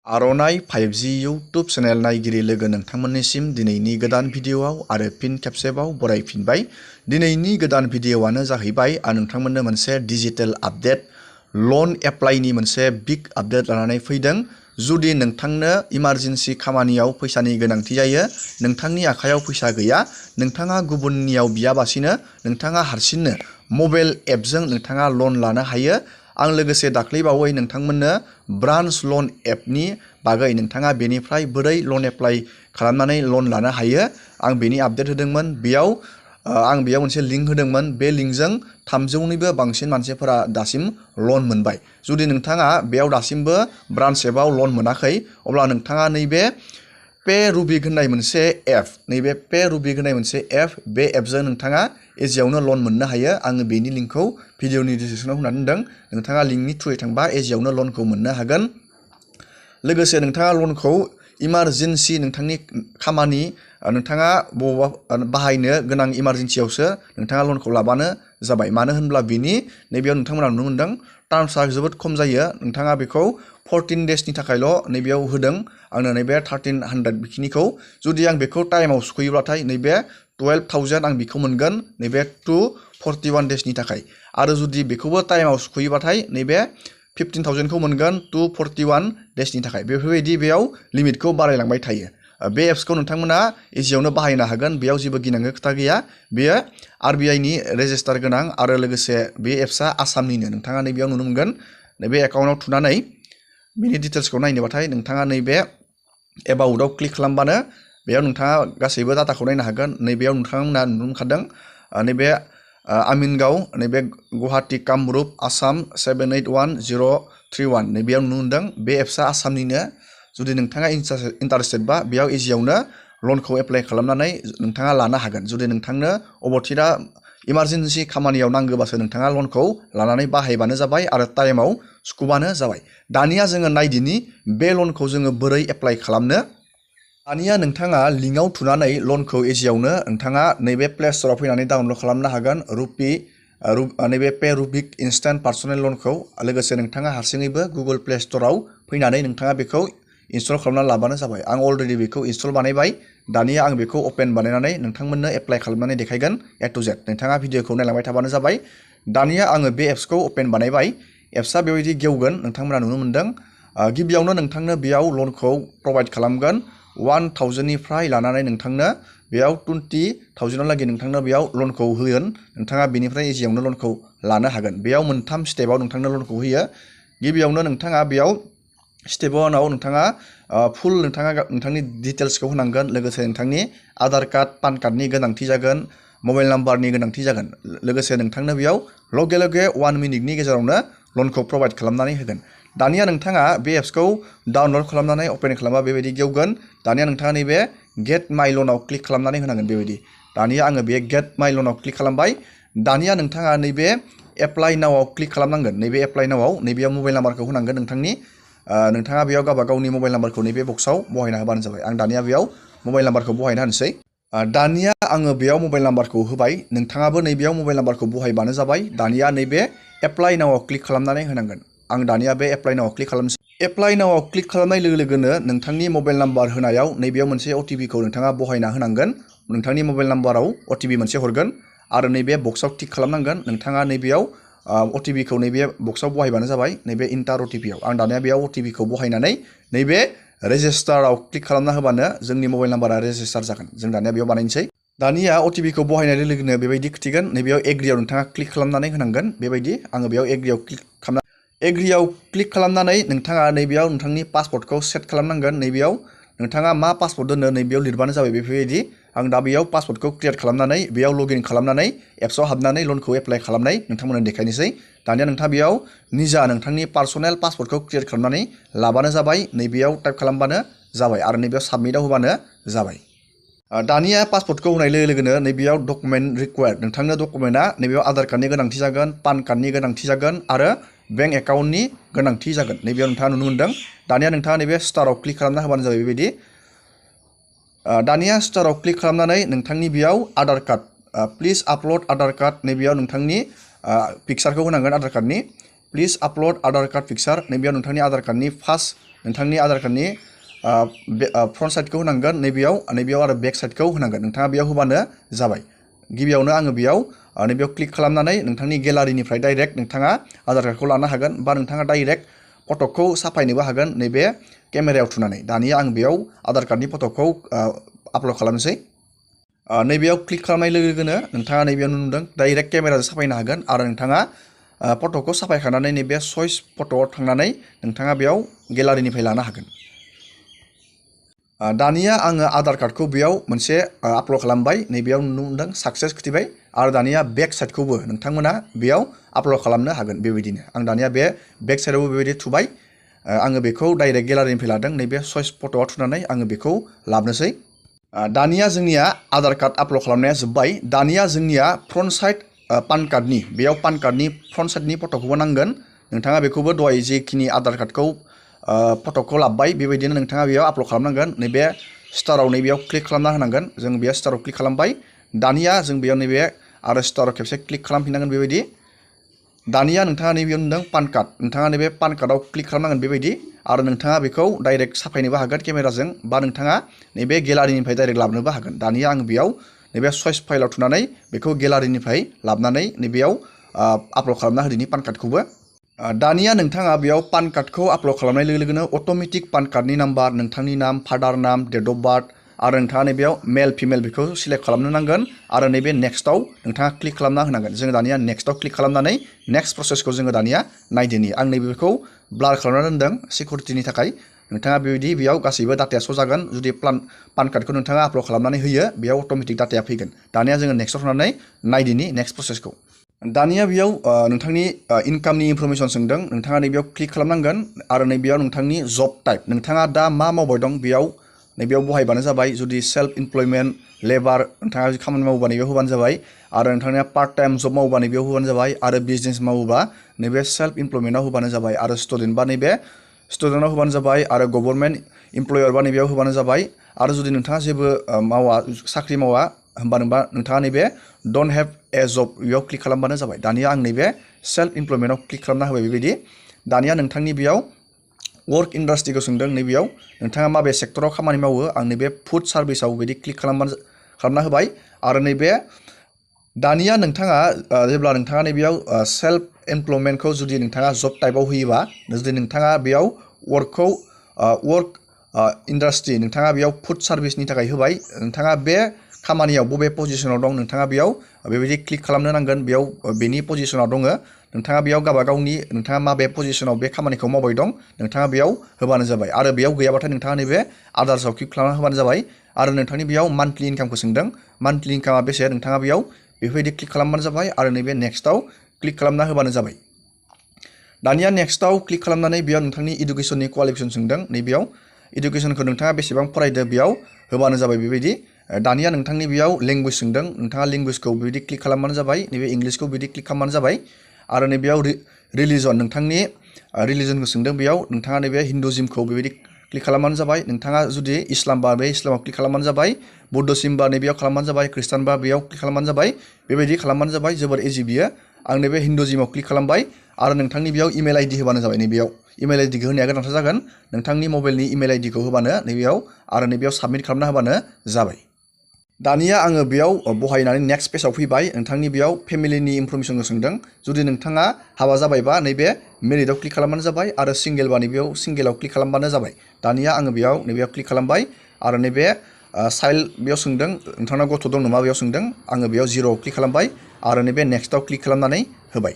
आर'नाइ 5G YouTube channel नायगिरि लोगो नोंथांमोननिसिम दिनैनि गोदान भिडिअ'आव आरो फिन खेबसेबाव बरायफिनबाय। दिनैनि गोदान भिडिअ'आनो जाहैबाय आं नोंथांमोननो मोनसे डिजिटेल आपडेट लन एप्लाइनि मोनसे बिग आपडेट लानानै फैदों। जुदि नोंथांनो इमारजेन्सि खामानियाव फैसानि गोनांथि जायो, नोंथांनि आखायाव फैसा गैया, नोंथाङा गुबुननियाव बियाबासिनो नोंथाङा हारसिंनो मबाइल एपजों नोंथाङा लन लानो हायो। आं लोगोसे दाख्लैबावै नोंथांमोननो ब्रान्च लन एपनि बागै नोंथाङा बेनिफ्राय बोरै लन एप्लाइ खालामनानै लन लानो हायो आं बेनि आपडेट होदोंमोन। आं बेयाव मोनसे लिंक होदोंमोन। बे लिंकजों 300निबो बांसिन मानसिफोरा दासिम लन मोनबाय। जुदि नोंथाङा बेयाव दासिमबो ब्रान्च एपआव लन मोनाखै, अब्ला नोंथाङा नैबे PayRupik होननाय मोनसे एप, नैबे PayRupik होननाय मोनसे एप, बे एपजों नोंथाङा इजियावनो लन मोननो हायो। आङो बेनि लिंकखौ भिडिअनि डिसक्रिपसनाव होनानै दोनदों। नोंथाङा लिंकनि थ्रुयै थांबा इजियावनो लनखौ मोननो हागोन। लोगोसे नोंथाङा लनखौ इमारजेन्सि नोंथांनि खामानि नोंथाङा बबावबा बाहायनो गोनां इमारजेन्सियावसो नोंथाङा लनखौ लाबानो जाबाय। मानो होनब्ला बिनि नैबेयाव नोंथांमोना नुनो मोनदों टार्म्सआ जोबोद खम जायो। नोंथाङा बेखौ 14 डेजनि थाखायल' नैबेयाव होदों। आंनो नैबे 1300 बिखिनिखौ जुदि आं बेखौ टाइमाव सुख'योब्लाथाय नैबे 12,000 आं बेखौ मोनगोन नैबे 241 डेजनि थाखाय। आरो जुदि बेखौबो टाइमाव सुख'योबाथाय नैबे 15,000खौ मोनगोन 241 डेजनि थाखाय। बेफोरबायदि बेयाव लिमिटखौ बारायलांबाय थायो। बे एप्सखौ नोंथांमोना इजियावनो बाहायनो हागोन। बेयाव जेबो गिनांगौ खोथा गैया। बेयो RBIनि रेजिस्टार गोनां आरो लोगोसे बे एप्सआ आसामनिनो। नोंथाङा नैबेयाव नुनो मोनगोन। नैबे एकाउन्टआव थुनानै बिनि डिटेल्सखौ नायनोबाथाय नोंथाङा नैबे एबाउटआव क्लिक खालामबानो बेयाव नोंथाङा गासैबो डाटाखौ नायनो हागोन। नैबेयाव नोंथांमोना नुनो मोनखादों नैबे आमिनगाव, नैबे गुवाहाटी कामरुप आसाम 781031 नैबेयाव नुनो मोनदों। बे एप्सआ आसामनिनो। जुदि नोंथाङा इन्टारेस्टेडबा बेयाव इजियावनो लनखौ एप्लाइ खालामनानै नोंथाङा लानो हागोन। जुदि नोंथांनो अबथिरा इमारजेन्सि खामानियाव नांगौबासो नोंथाङा लनखौ लानानै बाहायबानो जाबाय आरो टाइमाव सुख'बानो जाबाय। दानिया जोङो नायदिनि बे लनखौ जोङो बोरै एप्लाइ खालामनो। दानिया नोंथाङा लिंकआव थुनानै लनखौ इजियावनो नोंथाङा नैबे प्ले स्ट'राव फैनानै डाउनलड खालामनो हागोन। नैबे PayRupik इन्स्टेन्ट पार्सनेल लनखौ। लोगोसे नोंथाङा हारसिङैबो गुगोल प्ले स्ट'राव फैनानै नोंथाङा बेखौ इनस्टल खालामनानै लाबानो जाबाय। आं अलरेडि बेखौ इनस्टल बानायबाय। दानिया आं बेखौ अपेन बानायनानै नोंथांमोननो एप्लाइ खालामनानै देखायगोन A to Z। नोंथाङा भिडिअखौ नायलांबाय थाबानो जाबाय। दानिया आङो बे एप्सखौ अपेन बानायबाय। एप्सआ बेबायदि गेवगोन नोंथांमोना नुनो मोनदों। गिबियावनो नोंथांनो बेयाव लनखौ प्रभाइड खालामगोन 1,000निफ्राय लानानै नोंथांनो बेयाव 20,000लागै नोंथांनो बेयाव लनखौ होगोन। नोंथाङा बेनिफ्राय इजियावनो लनखौ लानो हागोन। बेयाव मोनथाम स्टेपाव नोंथांनो लनखौ होयो। गिबियावनो नोंथाङा बेयाव स्टेप 1आव नोंथाङा फुल नोंथांनि डिटेल्सखौ होनांगोन। लोगोसे नोंथांनि आधार कार्ड, पान कार्डनि गोनांथि जागोन, मबाइल नाम्बारनि गोनांथि जागोन। लोगोसे नोंथांनो बेयाव लगे लगे 1 मिनिटनि गेजेरावनो लनखौ प्रभाइड खालामनानै होगोन। दानिया नोंथाङा बे एप्सखौ डाउनलड खालामनानै अपेन खालामबा बेबायदि गेवगोन। दानिया नोंथाङा नैबे गेट माइ लनाव क्लिक खालामनानै होनांगोन बेबायदि। दानिया आङो बे गेट माइ लनाव क्लिक खालामबाय। दानिया नोंथाङा नैबे एप्लाइ नावआव क्लिक खालामनांगोन। नैबे एप्लाइ नावआव नैबेयाव मबाइल नाम्बारखौ होनांगोन नोंथांनि। नोंथाङा बेयाव गावबा गावनि मबाइल नाम्बारखौ नैबे बक्सआव बहायना होबानो जाबाय। आं दानिया बेयाव मबाइल नाम्बारखौ बहायना होनोसै। दानिया आङो बेयाव मबाइल नाम्बारखौ होबाय। नोंथाङाबो नैबेयाव मबाइल नाम्बारखौ बहायबानो जाबाय। दानिया नैबे एप्लाइ नावआव क्लिक खालामनानै होनांगोन। आं दानिया बे एप्लाइ नावआव क्लिक खालामसै। एप्लाइ नावआव क्लिक खालामनाय लोगो लोगोनो नोंथांनि मबाइल नाम्बार होनायाव नैबेयाव मोनसे OTPखौ नोंथाङा बहायना होनांगोन। नोंथांनि मबाइल नाम्बाराव OTP मोनसे हरगोन आरो नैबे बक्सआव टिक खालामनांगोन। नोंथाङा नैबेयाव OTPखौ नैबे बक्सआव बहायबानो जाबाय। नैबे इन्टार OTPआव आं दानिया बेयाव OTPखौ बहायनानै नैबे रेजिस्टाराव क्लिक खालामना होबानो जोंनि मबाइल नाम्बारा रेजिस्टार जागोन। जों दानिया बेयाव बानायनोसै। दानिया OTPखौ बहायनाय लोगो लोगोनो बेबायदि खिथिगोन। नैबेयाव एग्रियाव नोंथाङा क्लिक खालामनानै होनांगोन बेबायदि। आङो बेयाव एग्रियाव क्लिक खालामनानै नोंथाङा नैबेयाव नोंथांनि पासवर्डखौ सेट खालामनांगोन। नैबेयाव नोंथाङा मा पासवर्ड दोनो नैबेयाव लिरबानो जाबाय बेफोरबायदि। आं दा बेयाव पासवर्डखौ क्रियेट खालामनानै बेयाव लगइन खालामनानै एप्सआव हाबनानै लनखौ एप्लाइ खालामनाय नोंथांमोननो देखायनोसै। दानिया नोंथाङा बेयाव निजा नोंथांनि पार्सनेल पासवर्डखौ क्रियेट खालामनानै लाबानो जाबाय। नैबेयाव टाइप खालामबानो जाबाय आरो नैबेयाव साबमिटआव होबानो जाबाय। दानिया पासवर्डखौ होनाय लोगो लोगोनो नैबेयाव डकुमेन्ट रिक्वायार्ड। नोंथांनो डकुमेन्टआ नैबेयाव आधार कार्डनि गोनांथि जागोन, पान कार्डनि गोनांथि जागोन आरो बेंक एकाउन्टनि गोनांथि जागोन। नैबेयाव नोंथाङा नुनो मोनदों। दानिया नोंथाङा नैबे स्टाराव क्लिक खालामना होबानो जाबाय बेबायदि। दानिया स्टाराव क्लिक खालामनानै नोंथांनि बेयाव Aadhaar card, please upload Aadhaar card, नैबेयाव नोंथांनि पिक्सारखौ होनांगोन आधार कार्डनि। Please upload Aadhaar card picture, नैबेयाव नोंथांनि आधार कार्डनि फार्स्ट नोंथांनि आधार कार्डनि फ्रन्ट साइडखौ होनांगोन नैबेयाव आरो बेक साइडखौ होनांगोन नोंथाङा बेयाव होबानो जाबाय गिबियावनो आङो बेयाव नैबेयाव क्लिक खालामनानै नोंथांनि गेलारिनिफ्राय डाइरेक्ट नोंथाङा आधार कार्डखौ लानो हागोन बा नोंथाङा डाइरेक्ट फट'खौ साफायनोबो हागोन नैबे केमेरायाव थुनानै दानिया आं बेयाव आधार कार्डनि फट'खौ आपल'ड खालामनोसै नैबेयाव क्लिक खालामनाय लोगो लोगोनो नोंथाङा नैबेयाव नुदों डाइरेक्ट केमेराजों साफायनो हागोन आरो नोंथाङा फट'खौ साफायखानानै नैबे चइस फट'आव थांनानै नोंथाङा बेयाव गेलारिनिफ्राय लानो हागोन दानिया आङो आधार कार्डखौ बेयाव मोनसे आपल'ड खालामबाय नैबेयाव नुनो मोनदों साक्सेस खिथिबाय आरो दानिया बेक साइडखौबो नोंथांमोना बेयाव आपल'ड खालामनो हागोन बेबायदिनो आं दानिया बे बेक साइडआवबो बेबायदि थुबाय आङो बेखौ डाइरेक्ट गेलारिनिफ्राय लादों नैबे चइस फट'आव थुनानै आङो बेखौ लाबोनोसै दानिया जोंनिया आधार कार्ड आपल'ड खालामनाया जोब्बाय दानिया जोंनिया फ्रन्ट साइड पान कार्डनि बेयाव पान कार्डनि फ्रन्ट साइडनि फट'खौबो नांगोन नोंथाङा बेखौबो दहाय जेखिनि आधार कार्डखौ फट'खौ लाबबाय बेबायदिनो नोंथाङा बेयाव आपल'ड खालामनांगोन नैबे स्टाराव नैबेयाव क्लिक खालामना होनांगोन जों बेयाव स्टाराव क्लिक खालामबाय दानिया जों बेयाव नैबे आरो स्टाराव खेबसे क्लिक खालामफिननांगोन बेबायदि दानिया नोंथाङा नैबेयाव नुदों पान कार्ड नोंथाङा नैबे पान कार्डआव क्लिक खालामनांगोन बेबायदि आरो नोंथाङा बेखौ डाइरेक्ट साफायनोबो हागोन केमेराजों बा नोंथाङा नैबे गेलारिनिफ्राय डाइरेक्ट लाबोनोबो हागोन दानिया आं बेयाव नैबे चइस फाइलाव थुनानै बेखौ गेलारिनिफ्राय लाबोनानै नैबेयाव आपल'ड खालामना होदिनि पान कार्डखौबो दानिया नोंथाङा बेयाव पान कार्डखौ आपल'ड खालामनाय लोगो लोगोनो अट'मेटिक पान कार्डनि नाम्बार नोंथांनि नाम फादार नाम डेट अफ बार्थ आरो नोंथाङा नैबेयाव मेल फिमेल बेखौ सिलेक्ट खालामनो नांगोन आरो नैबे नेक्स्टआव नोंथाङा क्लिक खालामना होनांगोन जों दानिया नेक्स्टआव क्लिक खालामनानै नेक्स्ट प्रसेसखौ जोङो दानिया नायदिनि आं नैबेखौ ब्लार खालामना दोनदों सिकिउरिटिनि थाखाय नोंथाङा बेबायदि बेयाव गासैबो डाटाया श' जागोन जुदि पान कार्डखौ नोंथाङा आपल'ड खालामनानै होयो बेयाव अट'मेटिक डाटाया फैगोन दानिया जोङो नेक्स्टआव थांनानै नायदिनि नेक्स्ट प्रसेसखौ दानिया बेयाव नोंथांनि इनकामनि इनफरमेसन सोंदों नोंथाङा नैबेयाव क्लिक खालामनांगोन आरो नैबेयाव नोंथांनि जब टाइप नोंथाङा दा मा मावबाय दं नैबेयाव बहायबानो जाबाय जुदि सेल्फ इमप्लयमेन्ट लेबार नोंथाङा जुदि खामानि मावोबा नैबेयाव होबानो जाबाय आरो नोंथांनिया पार्ट टाइम जब मावोबा नैबेयाव होबानो जाबाय आरो बिजनेस मावोबा नैबे सेल्फ इमप्लयमेन्टआव होबानो जाबाय आरो स्टुडेन्ट बा नैबे स्टुडेन्टआव होबानो जाबाय आरो गभर्नमेन्ट इमप्लयार बा नैबेयाव होबानो जाबाय आरो जुदि नोंथाङा जेबो मावा साख्रि मावा होनबा नोंथाङा नैबे डोन्ट हेभ ए जब बेयाव क्लिक खालामबानो जाबाय दानिया आं नैबे सेल्फ इमप्लयमेन्टआव क्लिक खालामना होबाय बेबायदि दानिया नोंथांनि बेयाव वर्क इन्डास्ट्रिखौ सोंदों नैबेयाव नोंथाङा माबे सेक्टराव खामानि मावो आं नैबे फुड सार्भिसाव बिदि क्लिक खालामना होबाय आरो नैबे दानिया नोंथाङा जेब्ला नोंथाङा नैबेयाव सेल्फ इमप्लयमेन्टखौ जुदि नोंथाङा जब टाइपआव होयोबा जुदि नोंथाङा बेयाव वर्क इन्डास्ट्रि नोंथाङा बेयाव फुड सार्भिसनि थाखाय होबाय नोंथाङा बे खामानियाव बबे पजिशनाव दं नोंथाङा बेयाव बेबायदि क्लिक खालामनो नांगोन बेयाव बेनि पजिशनाव दङ नोंथाङा बेयाव गावबागावनि नोंथाङा माबे पजिशनाव बे खामानिखौ मावबाय दं नोंथाङा बेयाव होबानो जाबाय आरो बेयाव गैयाबाथाय नोंथाङा नैबे आदार्सआव क्लिक खालामना होबानो जाबाय आरो नोंथांनि बेयाव मान्थलि इनकामखौ सोंदों मान्थलि इनकामा बेसे नोंथाङा बेयाव बेफोरबायदि क्लिक खालामबानो जाबाय आरो नैबे नेक्स्टआव क्लिक खालामना होबानो जाबाय दानिया नेक्स्टआव क्लिक खालामनानै बेयाव नोंथांनि इडुकेसननि क्वालिफिकेसन सोंदों नैबेयाव इडुकेसनखौ नोंथाङा बेसेबां फरायदो बेयाव होबानो जाबाय बेबायदि दानिया नोंथांनि बेयाव लेंगुवेज सोंदों नोंथाङा लेंगुवेजखौ बेबायदि क्लिक खालामबानो जाबाय नैबे इंलिसखौ बिदि क्लिक खालामबानो जाबाय आरो नैबेयाव रिलिजन नोंथांनि रिलिजनखौ सोंदों बेयाव नोंथाङा नैबे हिन्दुजिमखौ बेबायदि क्लिक खालामबानो जाबाय नोंथाङा जुदि इस्लामबा बे इस्लामाव क्लिक खालामबानो जाबाय बुद्धसिमबा नैबेयाव खालामबानो जाबाय ख्रिस्टानबा बेयाव क्लिक खालामबानो जाबाय बेबायदि खालामबानो जाबाय जोबोर इजि बियो आं नैबे हिन्दुजिमाव क्लिक खालामबाय आरो नोंथांनि बेयाव इमेल आइडि होबानो जाबाय नैबेयाव इमेल आइडिखौ होनाया गोनांथार जागोन नोंथांनि मबाइलनि इमेल आइडिखौ होबानो नैबेयाव आरो नैबेयाव साबमिट खालामना होबानो जाबाय दानिया आङो बेयाव बहायनानै नेक्स्ट पेजाव फैबाय नोंथांनि बेयाव फेमिलिनि इनफरमेसनखौ सोंदों जुदि नोंथाङा हाबा जाबायबा नैबे मेरिटआव क्लिक खालामबानो जाबाय आरो सिंगेलबा नैबेयाव सिंगेलाव क्लिक खालामबानो जाबाय दानिया आङो नैबेयाव क्लिक खालामबाय आरो नैबे चाइल्ड बेयाव सोंदों नोंथांनाव गथ' दं नामा बेयाव सोंदों आङो बेयाव जिर'आव क्लिक खालामबाय आरो नैबे नेक्स्टआव क्लिक खालामनानै होबाय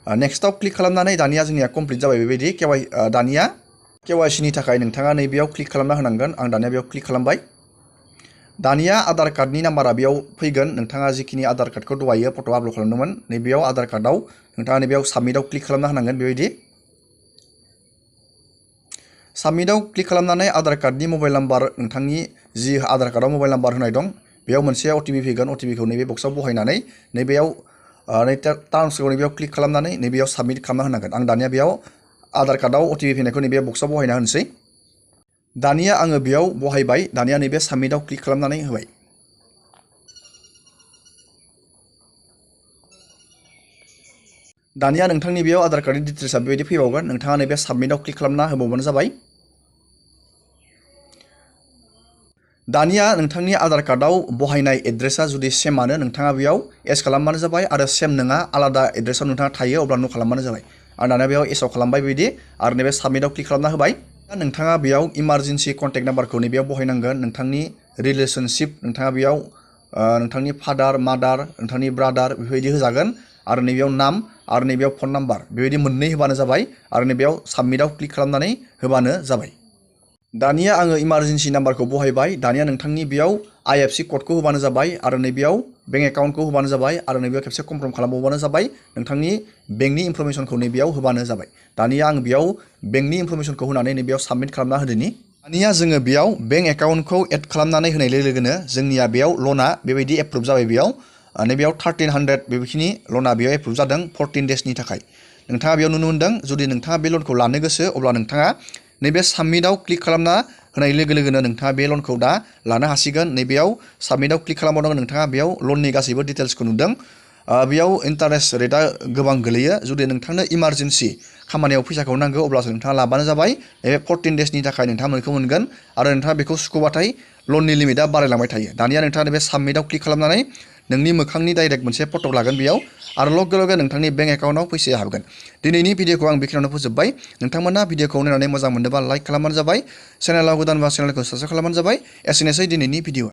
नेक्स्टआव क्लिक खालामनानै दानिया जोंनिया कमप्लिट जाबाय बेबायदि दानिया केवाइसिनि थाखाय नोंथाङा नैबेयाव क्लिक खालामना होनांगोन आं दानिया बेयाव क्लिक खालामबाय दानिया आधार कार्डनि नाम्बारा बेयाव फैगोन नोंथाङा जिखिनि आधार कार्डखौ दहायो फट' आपल'ड खालामदोंमोन नैबेयाव आधार कार्डआव नोंथाङा नैबेयाव साबमिटआव क्लिक खालामना होनांगोन बेबायदि साबमिटआव क्लिक खालामनानै आधार कार्डनि मबाइल नाम्बार नोंथांनि जि आधार कार्डआव मबाइल नाम्बार होनाय दं बेयाव मोनसे अटिपि फैगोन अटिपिखौ नैबे बक्सआव बहायनानै नैबेयाव टार्म्सखौ नैबेयाव क्लिक खालामनानै नैबेयाव साबमिट खालामना होनांगोन आं दानिया बेयाव आधार कार्डआव अटिपि फैनायखौ नैबे बक्सआव बहायना होनोसै दानिया आङो बेयाव बहायबाय दानिया नैबे साबमिटआव क्लिक खालामनानै होबाय दानिया नोंथांनि बेयाव आधार कार्डनि डिटेल्सआ बेबायदि फैबावगोन नोंथाङा नैबे साबमिटआव क्लिक खालामना होबावबानो जाबाय दानिया नोंथांनि आधार कार्डआव बहायनाय एड्रेसा जुदि सेमानो नोंथाङा बेयाव एस खालामबानो जाबाय आरो सेम नङा आलादा एड्रेसाव नोंथाङा थायो अब्ला नो खालामबानो जाबाय आरो दानिया बेयाव एसआव खालामबाय बेबायदि आरो नैबे साबमिटआव क्लिक खालामना होबाय नोंथाङा बेयाव इमारजेन्सि कन्टेक्ट नाम्बारखौ नैबेयाव बहायनांगोन नोंथांनि रिलेशनशिप नोंथाङा बेयाव नोंथांनि फादार मादार नोंथांनि ब्रादार बेबायदि होजागोन आरो नैबेयाव नाम आरो नैबेयाव फन नाम्बार बेबायदि मोननै होबानो जाबाय आरो नैबेयाव साबमिटआव क्लिक खालामनानै होबानो जाबाय दानिया आङो इमारजेन्सि नाम्बारखौ बहायबाय दानिया नोंथांनि बेयाव IFSC क'डखौ होबानो जाबाय आरो नैबेयाव बेंक एकाउन्टखौ होबानो जाबाय आरो नैबेयाव खेबसे कनफार्म खालामबावबानो जाबाय नोंथांनि बेंकनि इनफरमेसनखौ नैबेयाव होबानो जाबाय दानिया आं बेयाव बेंकनि इनफरमेसनखौ होनानै नैबेयाव साबमिट खालामना होदोनि दानिया जोङो बेयाव बेंक एकाउन्टखौ एड खालामनानै होनाय लोगो लोगोनो जोंनिया बेयाव ल'ना बेबायदि एप्रुभ जाबाय बेयाव नैबेयाव 1300 बेखिनि ल'ना बेयाव एप्रुभ जादों 14 डेसनि थाखाय नोंथाङा बेयाव नुनो मोनदों जुदि नोंथाङा बे ल'नखौ लानो गोसो अब्ला नोंथाङा नैबे साबमिटआव क्लिक खालामना होनाय लोगो लोगोनो नोंथाङा बे ल'नखौ दा लानो हासिगोन नैबेयाव साबमिटआव क्लिक खालामबावनांगोन नोंथाङा बेयाव ल'ननि गासैबो डिटेल्सखौ नुदों बेयाव इन्टारेस्ट रेटआ गोबां गोलैयो जुदि नोंथांनो इमारजेन्सि खामानियाव फैसाखौ नांगौ अब्लासो नोंथाङा लाबानो जाबाय नैबे 14 डेसनि थाखाय नोंथाङा मोनखौ मोनगोन आरो नोंथाङा बेखौ सुख'बाथाय ल'ननि लिमिटआ बारायलांबाय थायो दानिया नोंथाङा बे साबमिटआव क्लिक खालामनानै नोंनि मोखांनि डाइरेक्ट मोनसे फट' लागोन बेयाव आरो लगे लगे नोंथांनि बेंक एकाउन्टआव फैसाया हाबगोन दिनैनि भिडिअखौ आं बेखिनियावनो फोजोबबाय नोंथांमोना भिडिअखौ नायनानै मोजां मोनदोंबा लाइक खालामबानो जाबाय चेनेलाव गोदानबा चेनेलखौ साबस्क्राइब खालामबानो जाबाय एसेनोसै दिनैनि भिडिअ